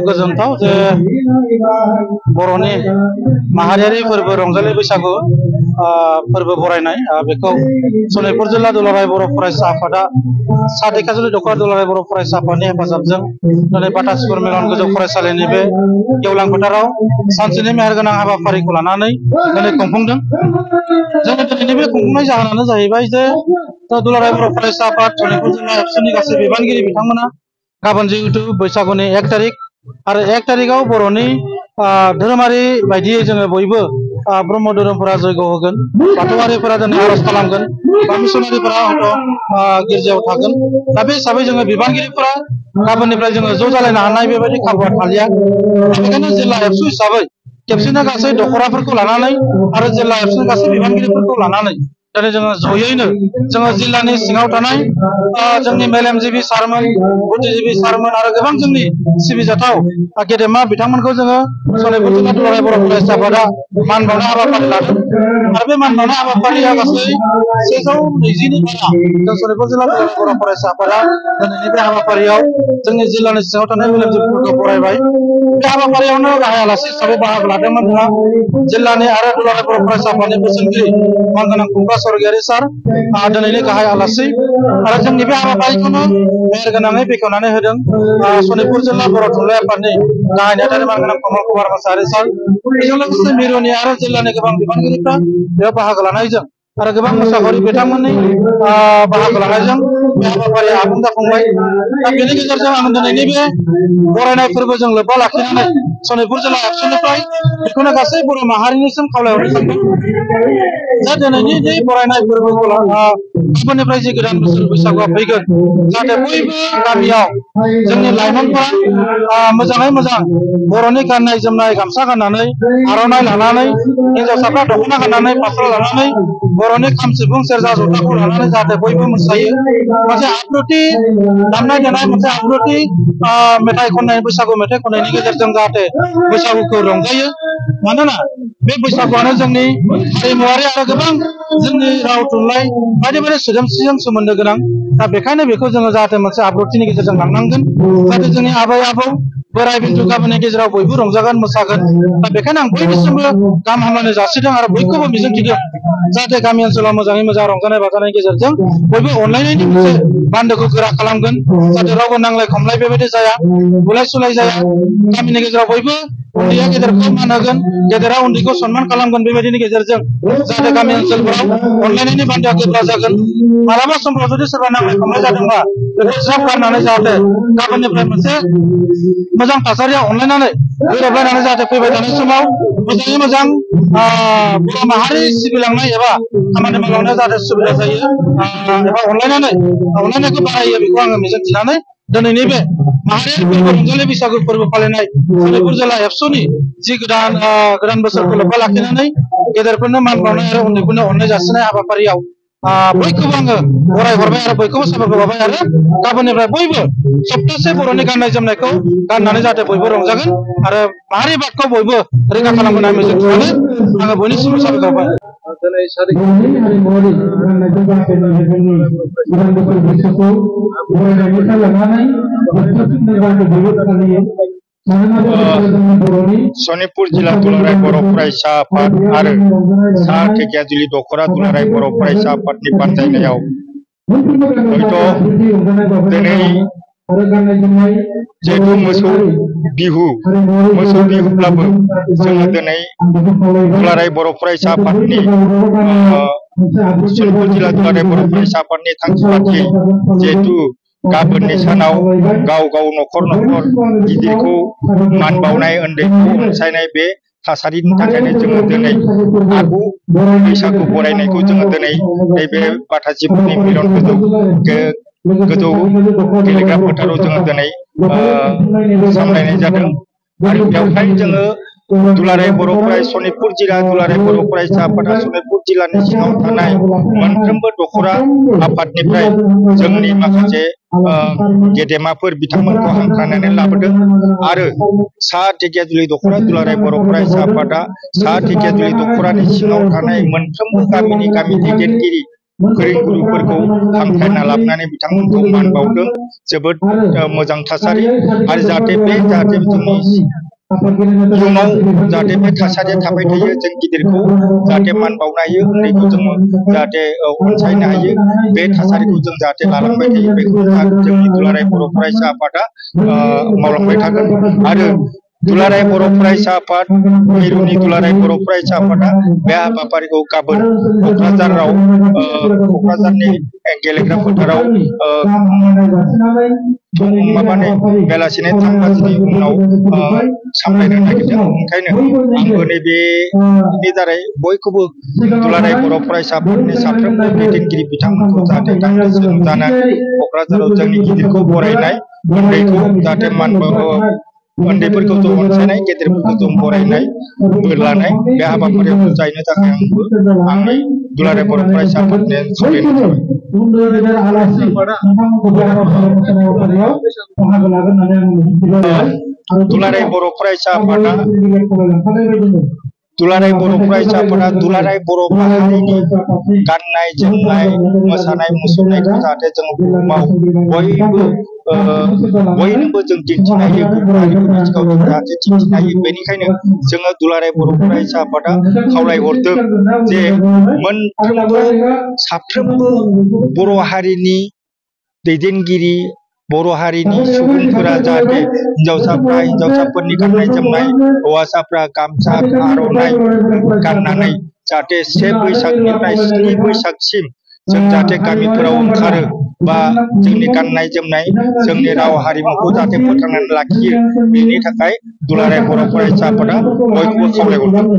गोजोनथाव जे बर'नि माहारियारि फोरबो रंजालि बैसागु फोरबो बरायनाय बेखौ सनितपुर जिल्ला दुलाराय बर' फरायसा आफादा सा दैखाजुलि दख'रा दुलाराय बर' फरायसा आफादनि हेफाजाबजों दिनै बाटासिपुर मिलन गोजौ फरायसालिनि बे गेवलां फोथाराव सानसेनि मेहेरगोनां हाबाफारिखौ लानानै दिनै खुंफुंदों। जोंनि दिनैनि बे खुंफुंनाय जाहोनानो जाहैबाय जे दुलाराय बर' फरायसा आफाद सनितपुर जिल्ला एबसुनि गासै बिबानगिरि बिथांमोना गाबोन जिहेतु बैसागुनि 1 तारिख आरो 1 तारिखआव बर'नि धोरोमारि बायदियै जोङो बयबो ब्रह्म धोरोमफोरा जयग होगोन, बाथौआरिफोरा दिनै आरज खालामगोन, बा मिसनारिफोरा हयथ' गिर्जायाव थागोन। दा बे हिसाबै जोङो बिबानगिरिफोरा गाबोननिफ्राय जोङो ज' जालायनो हानाय बेबायदि खाबुआ थालिया। बेनिखायनो जिल्ला एबसु हिसाबै खेबसेनो गासै दख'राफोरखौ लानानै आरो जिल्ला एबसुनि गासै बिबानगिरिफोरखौ लानानै दिनै जोङो जयैनो जोङो जिल्लानि सिङाव थानाय जोंनि मेलेमजिबि सारमोन, बुद्धिजिबि सारमोन आरो गोबां जोंनि सिबिजाथाव गेदेमा बिथांमोनखौ जोङो सनितपुर जिल्ला दुलाराय बर' फरायसा आफादा मान बावनाय हाबाफारि लादों। आरो बे मान बावनाय हाबाफारिया गासै 120नि बारा जों सनितपुर जिल्ला दुलाराय बर' फरायसा आफादा दिनैनि बे हाबाफारियाव जोंनि जिल्लानि सिङाव थानाय मेलेमजिबिफोरखौ बरायबाय। बे हाबाफारियावनो गाहाय आलासि हिसाबै बाहागो लादोंमोन जोंहा जिल्लानि आरो दुलाराय बर' फरायसा आफादनि बोसोनगिरि मानगोनां खुंग्रा स्वर्गीयारि सार दिनैनि गाहाय आलासि आरो जोंनि बे हाबाफारिखौनो मेहेरगोनाङै बेखेवनानै होदों सनितपुर जिल्ला बर' थुनलाइ आफादनि गाहाय नेहाथारि मानगोनां कमल कुमार मोसाहारि सार। बेजों लोगोसे मिरुनि आरो जिल्लानि गोबां बिबानगिरिफ्रा बेयाव बाहागो लानायजों आरो गोबां मोसाखावरि बिथांमोननि बाहागो लानायजों बे हाबाफारिया आबुं जाफुंबाय। दा बेनि गेजेरजों आं दिनैनि बे बरायनाय फोरबोजों लोब्बा लाखिनानै सनितपुर जिल्ला एबसुनिफ्राय बेखौनो गासै बर' माहारिनिसिम खावलायहरनो सानदों दा दिनैनि बे बरायनाय फोरबोखौ गाबोननिफ्राय जे गोदान बोसोर बैसागुआ फैगोन, जाहाथे बयबो गामियाव जोंनि लाइमोनफोरा मोजाङै मोजां बर'नि गाननाय जोमनाय गामसा गाननानै आर'नाइ लानानै हिन्जावसाफ्रा दख'ना गाननानै फास्रा लानानै बर'नि खाम सिफुं सेरजा जथाखौ लानानै जाहाथे बयबो मोसायो। मोनसे आब्रुथि दामनाय देनाय, मोनसे आब्रुथि मेथाइ खननाय, बैसागु मेथाइ खननायनि गेजेरजों जाहाथे बैसागुखौ रंजायो। मानोना बे बैसागुआनो जोंनि हारिमुवारि आरो गोबां जोंनि राव थुनलाइ बायदि बायदि सोदोमस्रिजों सोमोन्दो गोनां। दा बेखायनो बेखौ जोङो जाहाथे मोनसे आब्रुथिनि गेजेरजों लांनांगोन, जाहाथे जोंनि आबै आबौ बोराय बेन्थ गामिनि गेजेराव बयबो रंजागोन मोसागोन। दा बेखायनो आं बयनिसिमबो गाहाम हामलायनाय जासिदों आरो बयखौबो मिजिंथिदों जाहाथे गामि ओनसोलाव मोजाङै मोजां रंजानाय बाजानायनि गेजेरजों बयबो अनलायनायनि मोनसे बान्दोखौ गोरा खालामगोन, जाहाथे रावबो नांलाय खमलाय बेबायदि जाया, बुलाय सुलाय जाया। गामिनि गेजेराव बयबो उन्दैया गेदेरखौ मान होगोन, गेदेरा उन्दैखौ सनमान खालामगोन। बेबायदिनि गेजेरजों जाहाथे गामि ओनसोलफोराव अनलायनायनि बान्दोआ गोब्रा जागोन। मालाबा समफ्राव जुदि सोरबा नांलाय खमलाय जादोंबा बेखौ ज्राब गारनानै जाहाथे गाबोननिफ्राय मोनसे मोजां थासारियाव अनलायनानै गोरोबलायनानै जाहाथे फैबाय थानाय समाव मोजाङै मोजां बर' माहारि सिबिलांनाय एबा खामानि मावलांनायाव जाहाथे सुबिदा जायो एबा अनलायनायखौ बारायो, बेखौ आङो मिजिंथिनानै दिनैनि बे माहारियारि फोरबो रंजालि बैसागु फोरबो फालिनाय सनितपुर जिल्ला एबसुनि जि गोदान बोसोरखौ लोब्बा लाखिनानै गेदेरफोरनो मान बावनाय आरो उन्दैफोरनो अननाय जासिनाय हाबाफारियाव बयखौबो आङो बराय हरबाय आरो बयखौबो साबायखर बावबाय। आरो गाबोननिफ्राय बयबो सप्तासे बर'नि गाननाय जोमनायखौ गाननानै जाहाथे बयबो रंजागोन आरो माहारि बादखौ बयबो रैखा खालामगोन होनना मिजिंथिनानै आङो बयनिसिमबो साबायखर बावबाय। सनितपुर जिल्ला दुलाराय बर' फरायसा आफाद आरो सा ढेकियाजुलि दख'रा दुलाराय बर' फरायसा आफादनि बानजायनायाव हयथ' दिनै जिहेतु मोसौ बिहुब्लाबो जोङो दिनै दुलाराय बर' फरायसा आफादनि सनितपुर जिल्ला दुलाराय बर' फरायसा आफादनि थांखि बादियै जिहेतु गाबोननि सानाव गाव गाव न'खर गिदिरखौ मान बावनाय, उन्दैखौ अनसायनाय बे थासारिनि थाखायनो जोङो दिनै आगु बैसागु बरायनायखौ जोङो दिनै नैबे बाटासिपुरनि मिलन गोजौ गेलेग्रा फोथाराव जोङो दिनै सामलायनाय जादों। आरो बेवहाय जोङो दुलाराय बर' सनितपुर जिल्ला दुलाराय बर' फरायसा आफादा सनितपुर जिल्लानि सिङाव थानाय मोनफ्रोमबो दखरा आफादनिफ्राय जोंनि माखासे गेदेमाफोर बिथांमोनखौ हांख्रायनानै लाबोदों आरो सा ढेकियाजुलि दखरा दुलाराय बर' फरायसा आफादा सा ढेकियाजुलि दखरानि सिङाव थानाय मोनफ्रोमबो गामिनि गामि दैदेनगिरि फोरोंगुरुफोरखौ हांख्रायना लाबोनानै बिथांमोनखौ मान बावदों जोबोद मोजां थासारि आरो जाहाथे जोंनि इयुनाव जाहाथे बे थासारिया थाबाय थायो जों गिदिरखौ जाहाथे मान बावनो हायो उन्दैखौ जोङो जाहाथे अनसायनो हायो बे थासारिखौ जों जाहाथे लालांबाय थायो बेखौ जोंनि दुलाराय बर' फरायसा आफादा मावलांबाय थागोन आरो दुलाराय बर' फरायसा आफाद मिरुनि दुलाराय बर' फरायसा आफादा बे हाबाफारिखौ गाबोन क'क्राझारनि गेलेग्रा फोथाराव बेलासिनि 3 बाजिनि उनाव सामलायनो नागिरदों ओंखायनो आंबो नैबेनि दारै बयखौबो दुलाराय बर' फरायसा आफादनि साफ्रोमबो दैदेनगिरि बिथांमोनखौ जाहाथे दान्दिसे नुजानानै क'क्राझाराव जोंनि गिदिरखौ बरायनाय उन्दैखौ जाहाथे मान उन्दैफोरखौ जों अनसायनाय गेदेरफोरखौ जों बरायनाय बोर लानाय बे हाबाफारियाव नुजाहैनो थाखाय आंबो आंनि दुलाराय बर' फरायसा आफादनि खावलायनाय जाबाय। दुलाराय बर' फरायसा आफादा दुलाराय बर' फरायसा आफादा दुलाराय बर' माहारिनि गाननाय जोमनाय मोसानाय मुसुरनायखौ जाहाथे जों बुहुमाव बयनोबो जों दिन्थिनो हायो गुबुन हारिफोरनि सिगाङाव जों जाहाथे दिन्थिनो हायो बेनिखायनो जोङो दुलाराय बर' फरायसा आफादा खावलायहरदों जे मोनफ्रोमबो साफ्रोमबो बर' हारिनि दैदेनगिरि बर' हारिनि सुबुंफोरा जाहाथे हिन्जावसाफोरनि गाननाय जोमनाय हौवासाफ्रा गामसा आर'नाइ गाननानै जाहाथे 1 बैसागनिफ्राय 7 बैसागसिम जों जाहाथे गामिफोराव ओंखारो बा जोंनि गाननाय जोमनाय जोंनि राव हारिमुखौ जाहाथे फोथांनानै लाखियो बेनि थाखाय दुलाराय बर' फरायसा आफादा बयखौबो खावलायहरदों।